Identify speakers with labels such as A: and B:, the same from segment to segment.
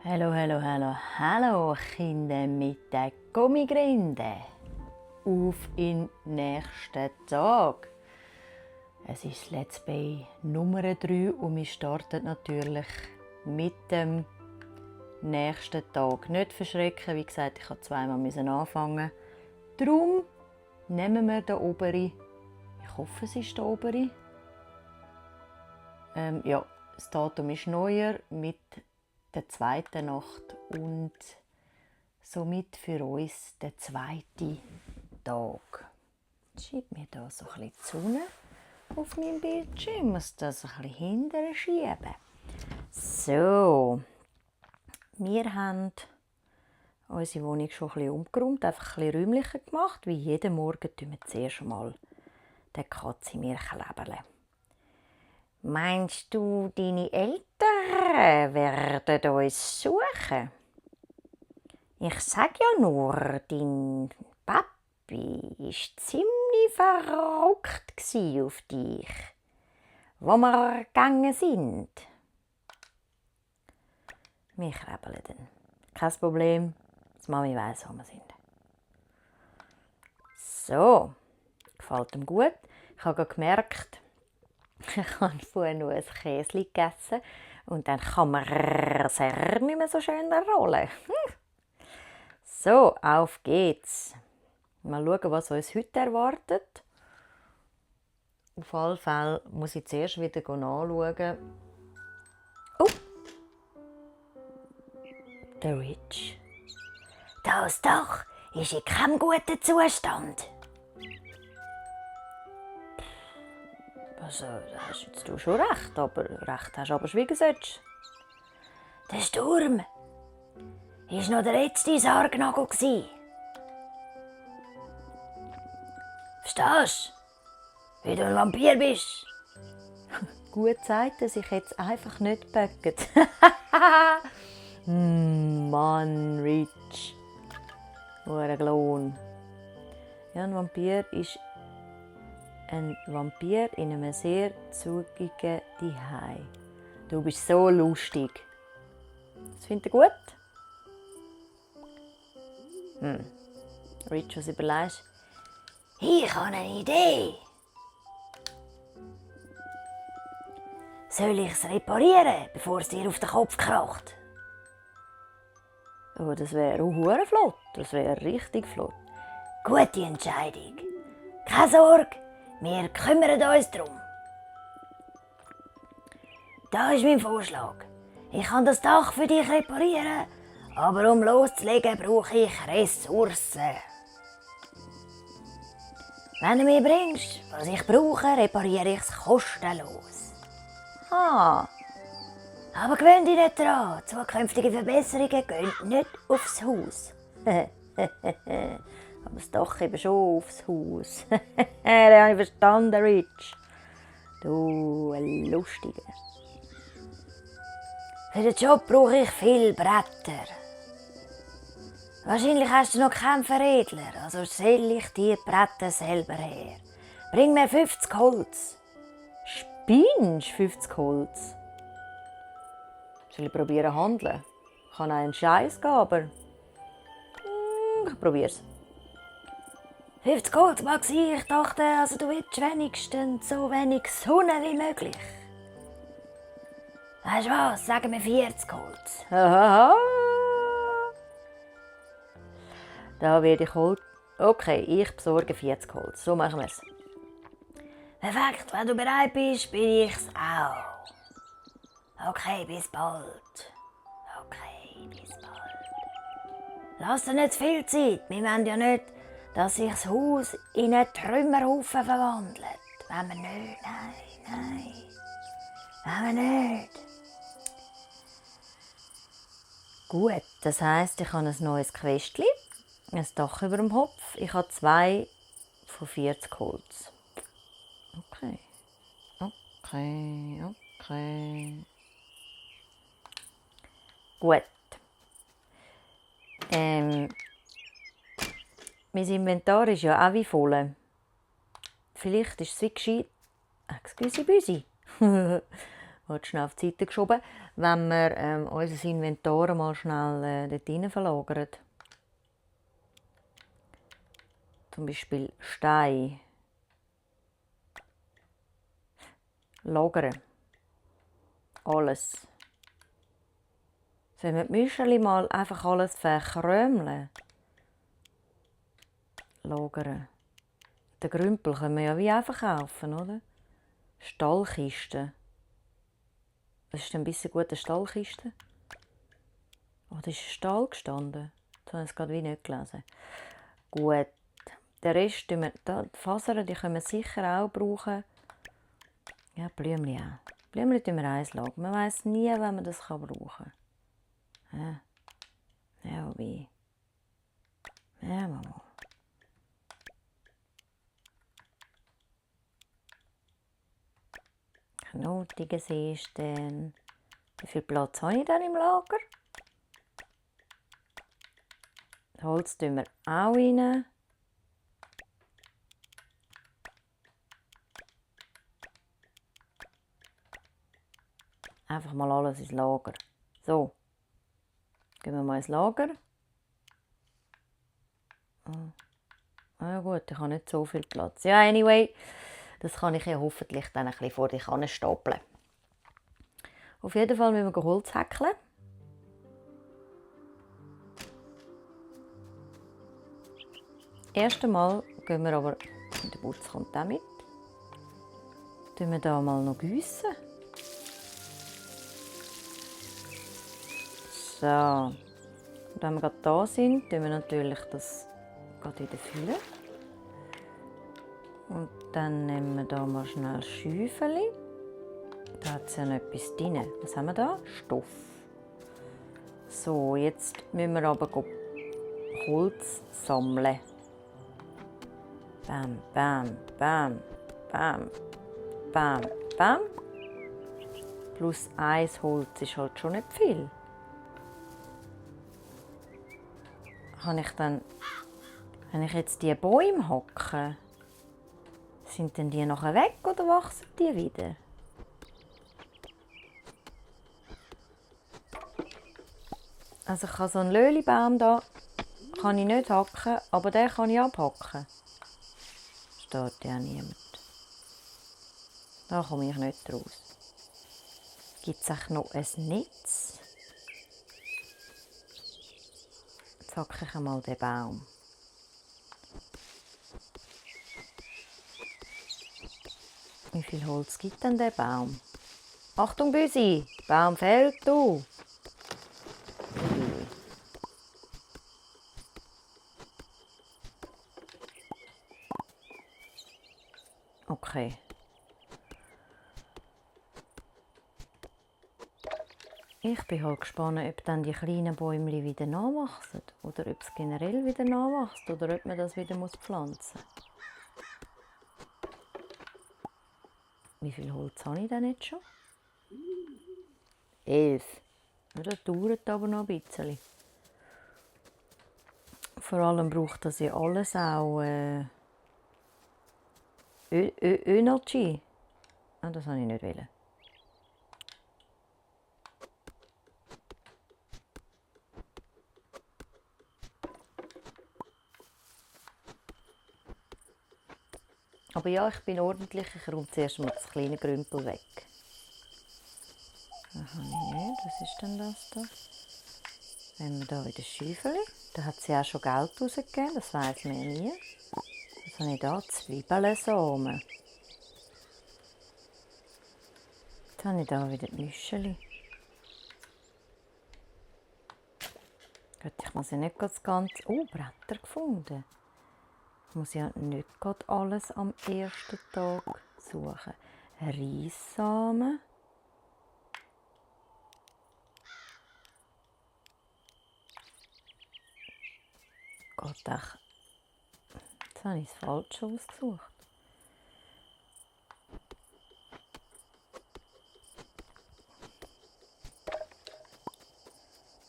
A: Hallo, hallo, hallo, hallo Kinder mit den Gummigrinden. Auf in den nächsten Tag. Es ist das Let's Play Nummer 3 und wir starten natürlich mit dem nächsten Tag. Nicht verschrecken, wie gesagt, ich musste zweimal anfangen. Darum nehmen wir den oberen. Ich hoffe, es ist der obere. Ja, das Datum ist neuer mit der zweiten Nacht und somit für uns der zweite Tag. Jetzt schiebt mir da so ein bisschen die Sonne auf meinem Bildschirm. Ich muss das ein bisschen hinterher schieben. So, wir haben unsere Wohnung schon ein bisschen umgeräumt, einfach ein bisschen räumlicher gemacht. Wie jeden Morgen tun wir zuerst einmal den Katzenmilchleberle. Meinst du, deine Eltern werden uns suchen? Ich sag ja nur, dein Papi war ziemlich verrückt auf dich, wo wir gegangen sind. Wir krabbeln dann. Kein Problem, die Mami weiss, wo wir sind. So, gefällt ihm gut. Ich habe gemerkt, ich habe vorher nur ein Käse gegessen und dann kann man sehr nicht mehr so schön rollen. So, auf geht's. Mal schauen, was uns heute erwartet. Auf alle Fälle muss ich zuerst wieder nachschauen. Oh! Der Rich. Das Dach ist in keinem guten Zustand. Also, da hast jetzt du schon recht, aber recht hast du aber schweigen sollst. Der Sturm war noch der letzte Sargnagel. Verstehst du? Wie du ein Vampir bist. Gut sagt, dass ich jetzt einfach nicht böcke. Mann, Rich. Hure Glon. Ja, ein Vampir ist ein Vampir in einem sehr zugigen Zuhause. Du bist so lustig. Das findet ihr gut? Rich, was überlegst? Ich habe eine Idee. Soll ich es reparieren, bevor es dir auf den Kopf kracht? Oh, das wäre auch flott. Das wäre richtig flott. Gute Entscheidung. Keine Sorge, wir kümmern uns darum. Da ist mein Vorschlag. Ich kann das Dach für dich reparieren, aber um loszulegen brauche ich Ressourcen. Wenn du mir bringst, was ich brauche, repariere ich es kostenlos. Ah, aber gewöhn dich nicht daran. Zukünftige Verbesserungen gehen nicht aufs Haus. Aber das Dach eben schon aufs Haus. Das habe ich verstanden, Rich. Du, ein Lustiger. Für den Job brauche ich viele Bretter. Wahrscheinlich hast du noch keinen Veredler, also stelle ich die Bretter selber her. Bring mir 50 Holz. Spinnst 50 Holz? Soll ich probieren handeln? Ich kann auch einen Scheiß geben, aber ich probiere es. 50 Holz mag sein. Ich dachte, also du willst wenigstens so wenig Sonne wie möglich. Weißt du was? Sagen wir 40 Holz. Hahaha. Da werde ich Holz. Okay, ich besorge 40 Holz. So machen wir es. Perfekt, wenn du bereit bist, bin ich's auch. Okay, bis bald. Okay, bis bald. Lass dir nicht zu viel Zeit. Wir wollen ja nicht, dass sich das Haus in einen Trümmerhaufen verwandelt. Wollen wir nicht. Nein. Wollen wir nicht. Gut, das heisst, ich habe ein neues Questchen. Ein Dach über dem Kopf. Ich habe 2 von 40 Holz. Okay. Gut. Mein Inventar ist ja auch wie voll. Vielleicht ist es wie gescheit. Excuse Büsi. Wird schnell auf die Seite geschoben, wenn wir unser Inventar mal schnell dort rein verlagern. Zum Beispiel Stein. Lagern. Alles. Sollen wir die Müscherli mal einfach alles verkrömeln? Lagern. Den Grümpel können wir ja wie einfach kaufen, oder? Stallkiste. Was ist denn ein bisschen gute Stallkiste? Oh, da ist ein Stall gestanden. Das habe ich gerade wie nicht gelesen. Gut. Den Rest, die Fasern, die können wir sicher auch brauchen. Ja, Blümchen auch. Blümchen tun wir eins lagern. Man weiss nie, wenn man das brauchen kann. Ja, wobei. Ja, Mama. Knotige Seestern. Wie viel Platz habe ich denn im Lager? Holz tun wir auch rein. Einfach mal alles ins Lager. So. Gehen wir mal ins Lager. Ja gut, ich habe nicht so viel Platz. Ja, anyway, das kann ich ja hoffentlich dann ein bisschen vor die Kanne stapeln. Auf jeden Fall müssen wir Holz häckeln. Erst einmal gehen wir aber, der Butz kommt auch mit, tun wir da mal noch gießen. So, und wenn wir gerade da sind, tun wir natürlich das gerade wieder füllen. Und dann nehmen wir da mal schnell Schäufeli. Da hat es ja noch etwas drin. Was haben wir da? Stoff. So, jetzt müssen wir aber Holz sammeln. Bam, bam, bam, bam, bam, bam. Plus 1 Holz ist halt schon nicht viel. Wenn ich jetzt die Bäume hacke, sind denn die nachher weg oder wachsen die wieder? Also ich kann so einen Lölibaum da kann ich nicht hacken, aber den kann ich abhacken. Steht ja niemand. Da komme ich nicht raus. Gibt es auch noch ein Netz? Jetzt hacke ich einmal den Baum. Wie viel Holz gibt denn der Baum? Achtung, Büsi! Baum fällt, du! Okay. Ich bin halt gespannt, ob dann die kleinen Bäume wieder nachwachsen. Oder ob es generell wieder nachwächst. Oder ob man das wieder pflanzen muss. Wie viel Holz habe ich denn jetzt schon? 11. Das dauert aber noch ein bisschen. Vor allem braucht das ja alles auch Energy. Ah, das wollte ich nicht wollen. Aber ja, ich bin ordentlich. Ich räume zuerst mal das kleine Grümpel weg. Das habe ich nicht. Was ist denn das da? Wenn wir hier wieder Schäufeli. Da hat sie auch schon Geld rausgegeben. Das weiss man ja nie. Was habe ich da? Zwiebelsamen. Jetzt habe ich hier wieder die Müscheli. Gut, ich muss ja nicht das ganze... Oh, Bretter gefunden. Ich muss ja nicht gerade alles am ersten Tag suchen. Reissamen. Gott, jetzt habe ich das Falsche ausgesucht.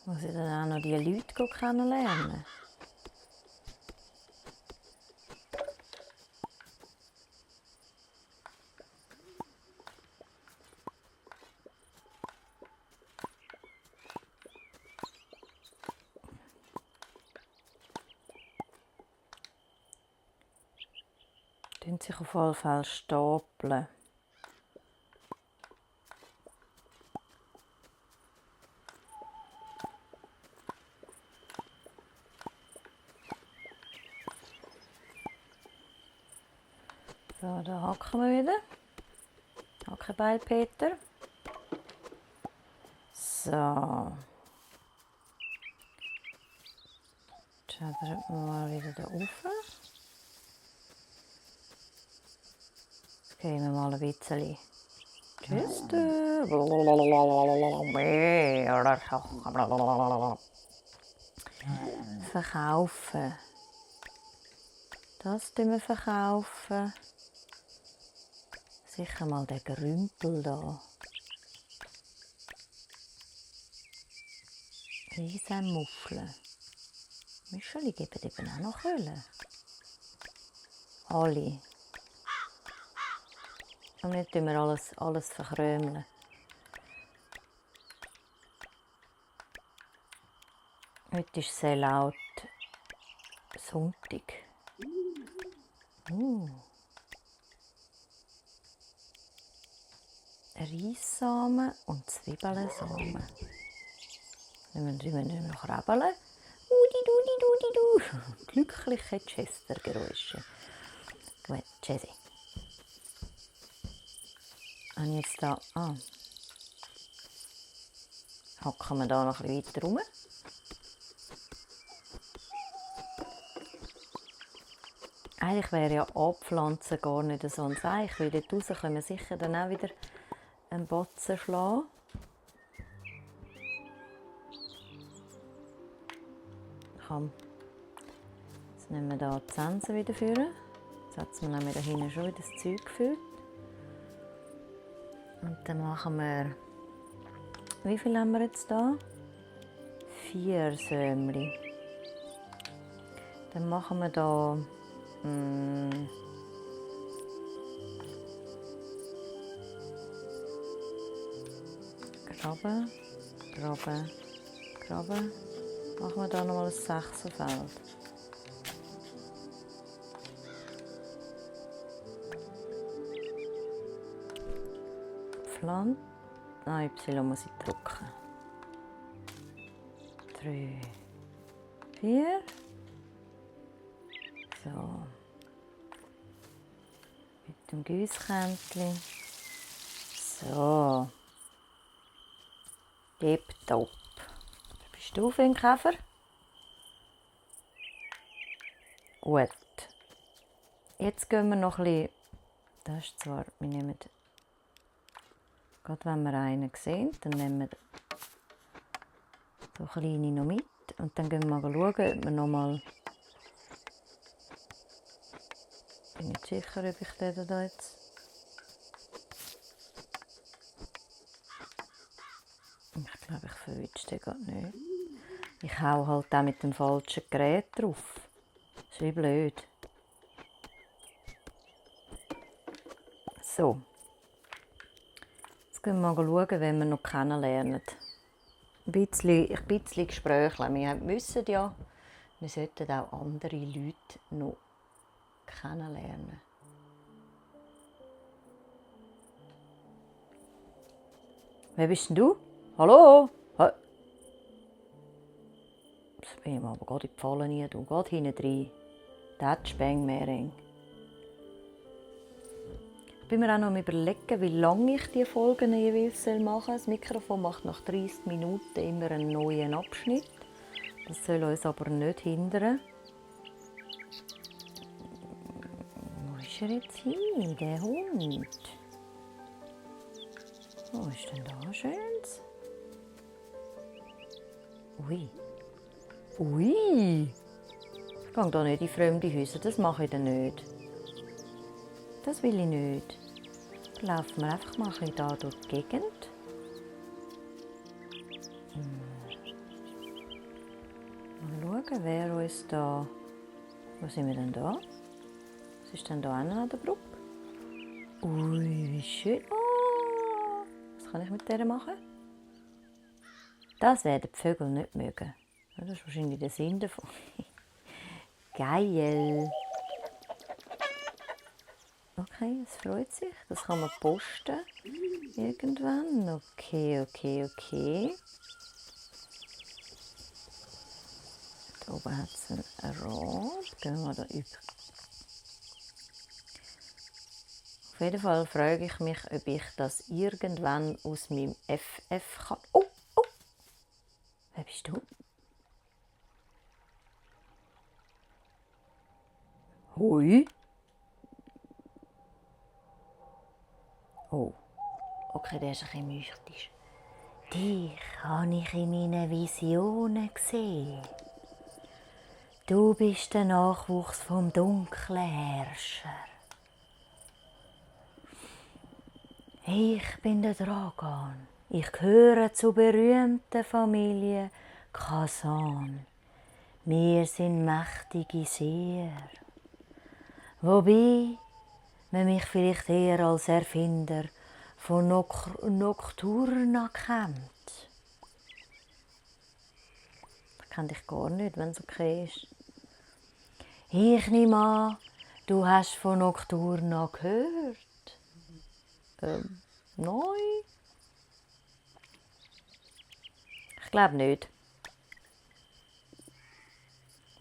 A: Muss ich dann auch noch die Leute kennenlernen? Die sich auf jeden Fall stapeln. So, da hacken wir wieder. Hackenbeil, Peter. So. Jetzt schneiden wir mal wieder da rauf. Jetzt gehen wir mal ein bisschen. Tschüss. Verkaufen. Das tun wir verkaufen. Sicher mal den Grümpel da. Riesenmuscheln. Müscheli geben eben auch noch Kölle. Alle. Und nicht tun wir alles verkrömeln. Heute ist sehr laut Sonntag. Reissamen und Zwiebelsamen. Dann müssen wir nicht noch krabbeln. Du. Glückliche Chester-Geräusche. Gut, Jessie. Und jetzt da. Hacken wir da noch ein bisschen weiter rum. Eigentlich wäre ja Abpflanzen gar nicht so ein Seich, weil dort raus können wir sicher dann auch wieder einen Batzen schlagen. Komm. Jetzt nehmen wir hier die Sensen wieder vor. Jetzt setzen wir nämlich da hinten schon wieder das Zeug gefüllt. Und dann machen wir... Wie viel haben wir jetzt da? 4 Sömli. Dann machen wir da... Graben. Machen wir da nochmal ein 6er Feld. Pflanzen. Y muss ich drücken. 3, 4. So. Mit dem Gießkännchen. So. Tipptopp. Bist du für den Käfer? Gut. Jetzt gehen wir noch ein bisschen. Das ist zwar, wir nehmen, gerade wenn wir einen sehen, dann nehmen wir so kleine noch mit. Und dann gehen wir mal schauen, ob wir noch mal. Ich bin nicht sicher, ob ich den da jetzt. Ich glaube, ich verwünsche den gerade nicht. Ich hau halt auch mit dem falschen Gerät drauf. Das ist wie blöd. So. Jetzt gehen wir mal schauen, wenn wir noch kennenlernen. Ein bisschen Gespräche. Wir wissen ja, wir sollten auch andere Leute noch kennenlernen. Wer bist denn du? Hallo? Jetzt bin ich aber gerade in die Falle rein. Du gehst hinten rein. Tatsch, bang, Mering. Ich bin mir auch noch am Überlegen, wie lange ich die Folgen jeweils machen soll. Das Mikrofon macht nach 30 Minuten immer einen neuen Abschnitt. Das soll uns aber nicht hindern. Wo ist er jetzt hin, der Hund? Wo ist denn da Schönes? Ui. Ich gehe da nicht in fremde Häuser, das mache ich dann nicht. Das will ich nicht. Dann laufen wir einfach mal ein bisschen da durch die Gegend. Mal schauen, wer uns da... Wo sind wir denn da? Was ist denn da an der Brücke? Ui, wie schön. Oh, was kann ich mit der machen? Das werden die Vögel nicht mögen. Das ist wahrscheinlich der Sinn davon. Geil. Okay, es freut sich. Das kann man posten. Irgendwann. Okay. Da oben hat es einen Rad. Gehen wir da über. Auf jeden Fall frage ich mich, ob ich das irgendwann aus meinem FF kann. Oh! Wer bist du? Hoi? Oh, okay, der ist ein bisschen mystisch. Dich habe ich in meinen Visionen gesehen. Du bist der Nachwuchs vom dunklen Herrscher. Ich bin der Dragan. Ich gehöre zur berühmten Familie Kazan. Wir sind mächtige Seher. Wobei man mich vielleicht eher als Erfinder von Nocturna kennt. Das kenne ich gar nicht, wenn es okay ist. Ich nehme an, du hast von Nocturna gehört. Nein. Ich glaube nicht.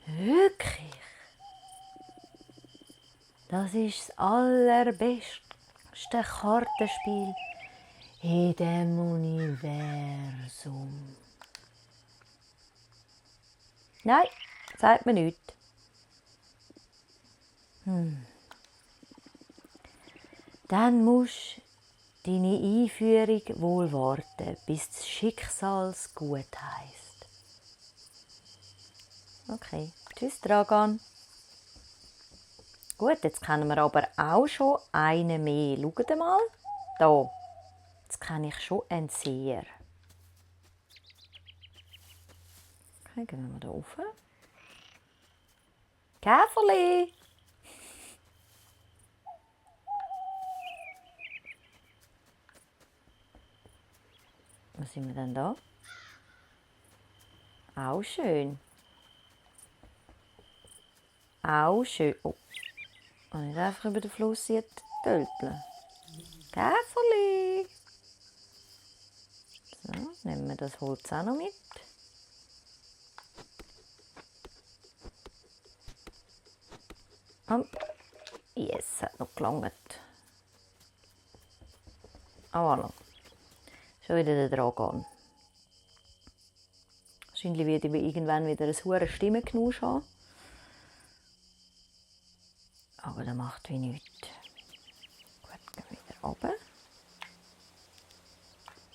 A: Wirklich? Das ist das allerbeste Kartenspiel in dem Universum. Nein, sagt mir nichts. Dann musst du deine Einführung wohl warten, bis das Schicksal es gut heisst. Okay, tschüss Dragan. Gut, jetzt kennen wir aber auch schon einen mehr. Schaut mal. Da. Jetzt kenne ich schon einen Seher. Okay, gehen wir da rauf. Käferli! Was sind wir denn da? Auch schön. Auch schön. Oh. Und nicht einfach über den Fluss hier tölpeln. Käferli! So, nehmen wir das Holz auch noch mit. Und yes, hat noch gelangt. Ah, voilà. Schon wieder der Dragan. Wahrscheinlich werde ich irgendwann wieder ein hohes Stimmengenusch haben. Aber das macht wie nichts. Gut, gehen wir wieder runter.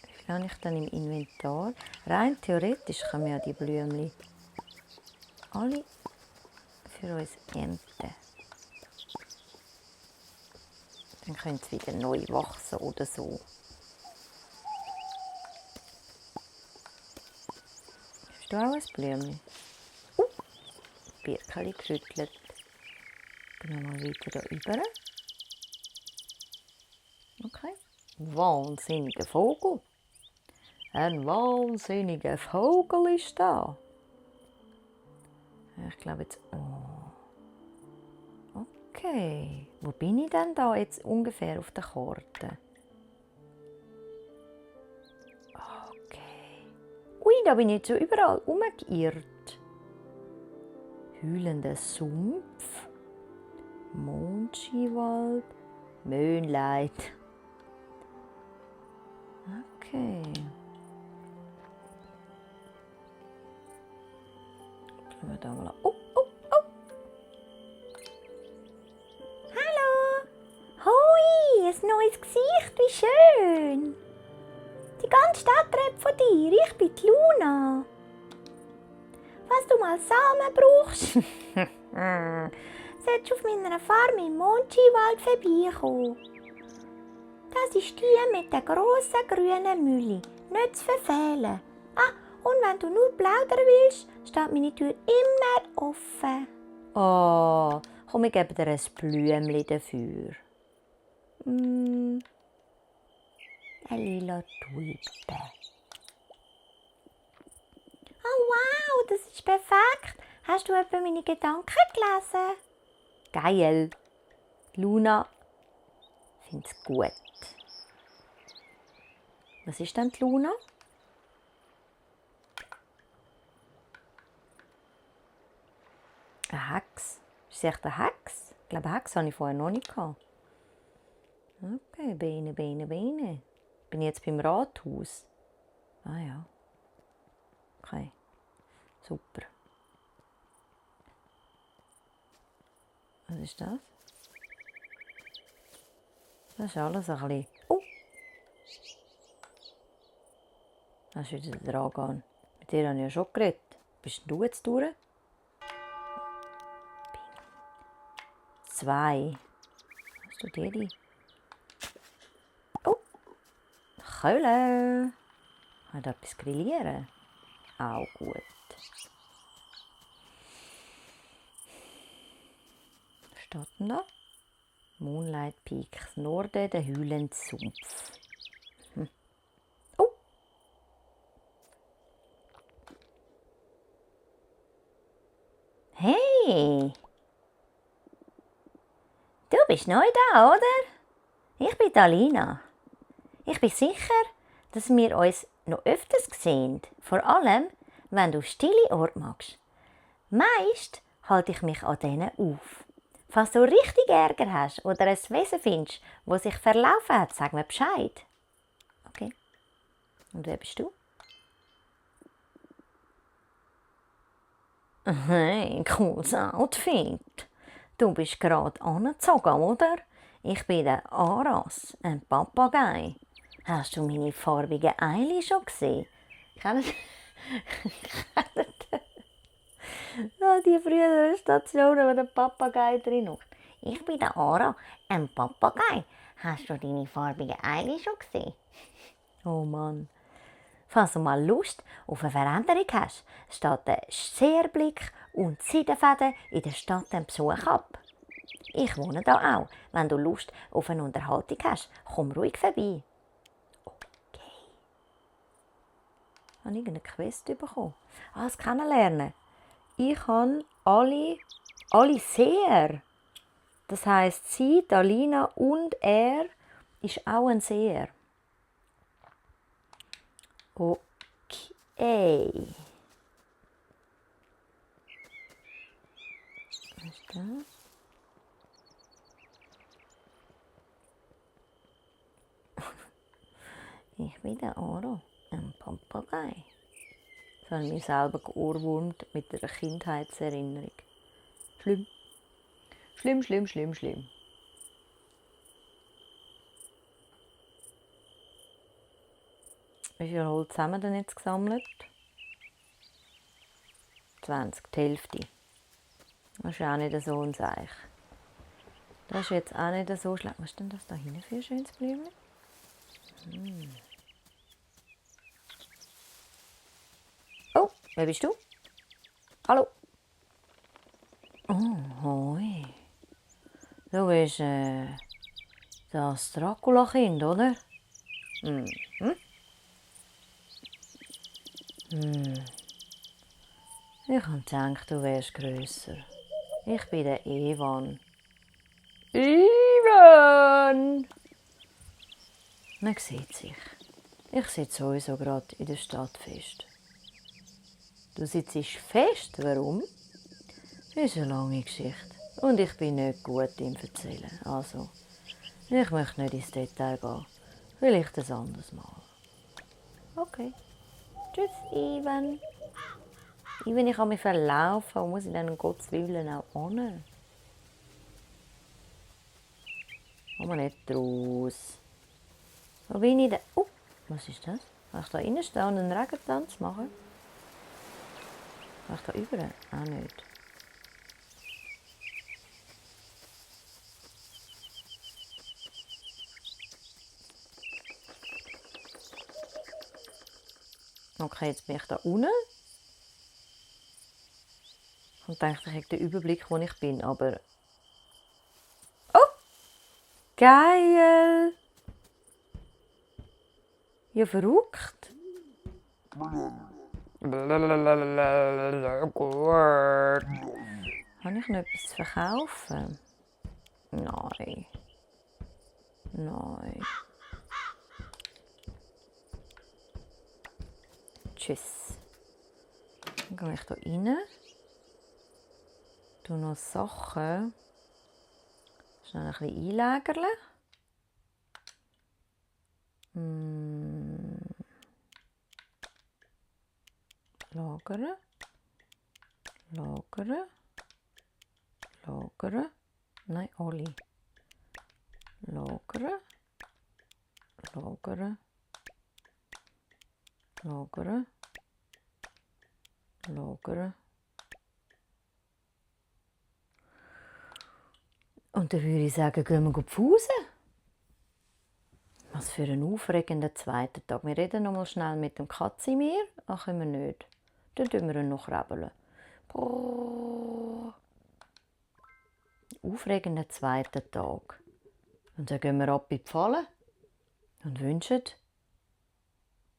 A: Wie viel habe ich dann im Inventar? Rein theoretisch können wir ja die Blümchen alle für uns ernten. Dann können sie wieder neu wachsen oder so. Hast du auch ein Blümchen? Birkeli gerüttelt. Gehen wir mal weiter hier rüber. Okay. Wahnsinniger Vogel. Ein wahnsinniger Vogel ist da. Ich glaube jetzt... Oh. Okay. Wo bin ich denn da jetzt ungefähr auf der Karte? Okay. Ui, da bin ich jetzt so überall umgeirrt. Hüllender Sumpf. Mondskiwald. Moonlight. Okay. Schauen wir da mal an. Oh. Hallo. Hoi, ein neues Gesicht, wie schön. Die ganze Stadt redet von dir. Ich bin die Luna. Was du mal Samen brauchst, solltest du auf meiner Farm im Mondskiwald vorbeikommen. Das ist die mit der grossen grünen Mühle. Nicht zu verfehlen. Ah, und wenn du nur plaudern willst, steht meine Tür immer offen. Oh, komm, ich gebe dir ein Blümchen dafür. Eine lila Tulpe. Oh wow, das ist perfekt. Hast du etwa meine Gedanken gelesen? Geil. Luna Ich finde es gut. Was ist denn die Luna? Eine Hex. Ist sie echt eine Hex? Ich glaube, eine Hex habe ich vorher noch nicht gehabt. Okay, Beine. Bin ich jetzt beim Rathaus? Ah ja. Okay. Super. Was ist das? Das ist alles ein bisschen... Oh! Das ist wieder der Dragan. Mit dir habe ich ja schon geredet. Bist du jetzt durch? 2. Hast du die? Oh! Kölle! Kann ich etwas grillieren? Auch gut. Was steht denn da? Moonlight Peak, Norden, der Höhlensumpf. Oh! Hey! Du bist neu da, oder? Ich bin Alina. Ich bin sicher, dass wir uns noch öfters sehen. Vor allem, wenn du stille Orte magst. Meist halte ich mich an denen auf. Falls du richtig Ärger hast oder ein Wesen findest, das sich verlaufen hat, sag mir Bescheid. Okay. Und wer bist du? Hey, cooles Outfit. Du bist gerade angezogen, oder? Ich bin der Aras, ein Papagei. Hast du meine farbigen Eile schon gesehen? Kennt ja, die früheren Stationen, wo der Papagei drin hockt. Ich bin der Ara, ein Papagei. Hast du deine farbigen Eile schon gesehen? Oh Mann. Falls du mal Lust auf eine Veränderung hast, steht der Seherblick und Seidenfäden in der Stadt einen Besuch ab. Ich wohne da auch. Wenn du Lust auf eine Unterhaltung hast, komm ruhig vorbei. Okay. Ich habe irgendeine Quest bekommen. Das Kennenlernen. Ich habe alle Seher. Das heisst, sie, Alina und er ist auch ein Seher. Okay. Was ist das? Ich bin der Ara, ein Papagei. Das habe ich mich selber geohrwurmt mit einer Kindheitserinnerung. Schlimm. Schlimm. Wie viel Holz haben wir denn jetzt gesammelt? 20, die Hälfte. Das ist auch nicht so ein Seich. Das ist jetzt auch nicht so schlecht. Was ist denn das da hinten für ein schönes Blümchen? Oh, wer bist du? Hallo. Oh, hoi. Du bist das Dracula-Kind, oder? Ich habe gedacht, du wärst grösser. Ich bin der Ivan. Ivan! Man sieht sich. Ich sitze sowieso gerade in der Stadt fest. Du sitzt fest? Warum? Das ist eine lange Geschichte. Und ich bin nicht gut im Erzählen. Also, ich möchte nicht ins Detail gehen. Vielleicht ein anderes Mal. Okay. Tschüss, Ivan. Ivan, ich kann mich verlaufen. Wo muss ich denn um Gottes Willen auch hin? Komm mal nicht raus. Wo bin ich denn? Oh, was ist das? Kann ich da rein stehen und einen Regentanz machen? Kann ich da über? Auch nicht. Okay, jetzt bin ich da unten. Und denke, ich habe den Überblick, wo ich bin. Aber... Oh! Geil! Ja, verrückt. Habe ich noch etwas zu verkaufen? Nein. Nein. Tschüss. Dann gehe ich hier rein. Tu noch Sachen. Schnell ein bisschen einlagern. Lagern. Lagern. Lagern. Nein, alle. Lagern. Lagern. Lagern. Lagern. Und dann würde ich sagen, gehen wir pfusen. Was für ein aufregender zweiter Tag. Wir reden noch mal schnell mit dem Katzimir. Ach, können wir nicht. Dann tun wir ihn noch krabbeln. Aufregender zweiter Tag. Und dann gehen wir ab in die Falle und wünschen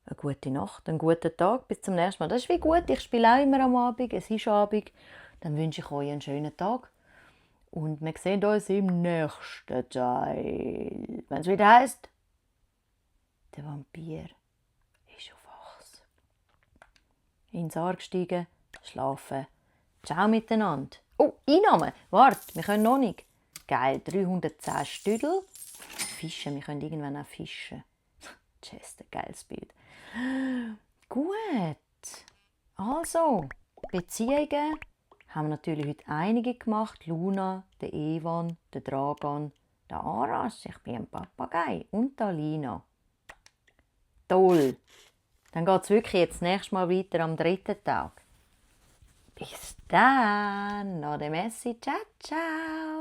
A: eine gute Nacht, einen guten Tag. Bis zum nächsten Mal. Das ist wie gut. Ich spiele auch immer am Abend. Es ist Abend. Dann wünsche ich euch einen schönen Tag. Und wir sehen uns im nächsten Teil. Wenn es wieder heisst, der Vampir ist auf Achse. Ins Sarg steigen, schlafen. Ciao miteinander. Oh, Einnahme. Warte, wir können noch nicht. Geil, 310 Stüdel. Fischen, wir können irgendwann auch fischen. Chester, geiles Bild. Gut. Also, Beziehungen haben wir natürlich heute einige gemacht. Luna, der Evan, der Dragan, der Aras, ich bin ein Papagei und der Lina. Toll. Dann geht es wirklich jetzt nächstes Mal weiter am 3. Tag. Bis dann. Noch der Messi. Ciao, ciao.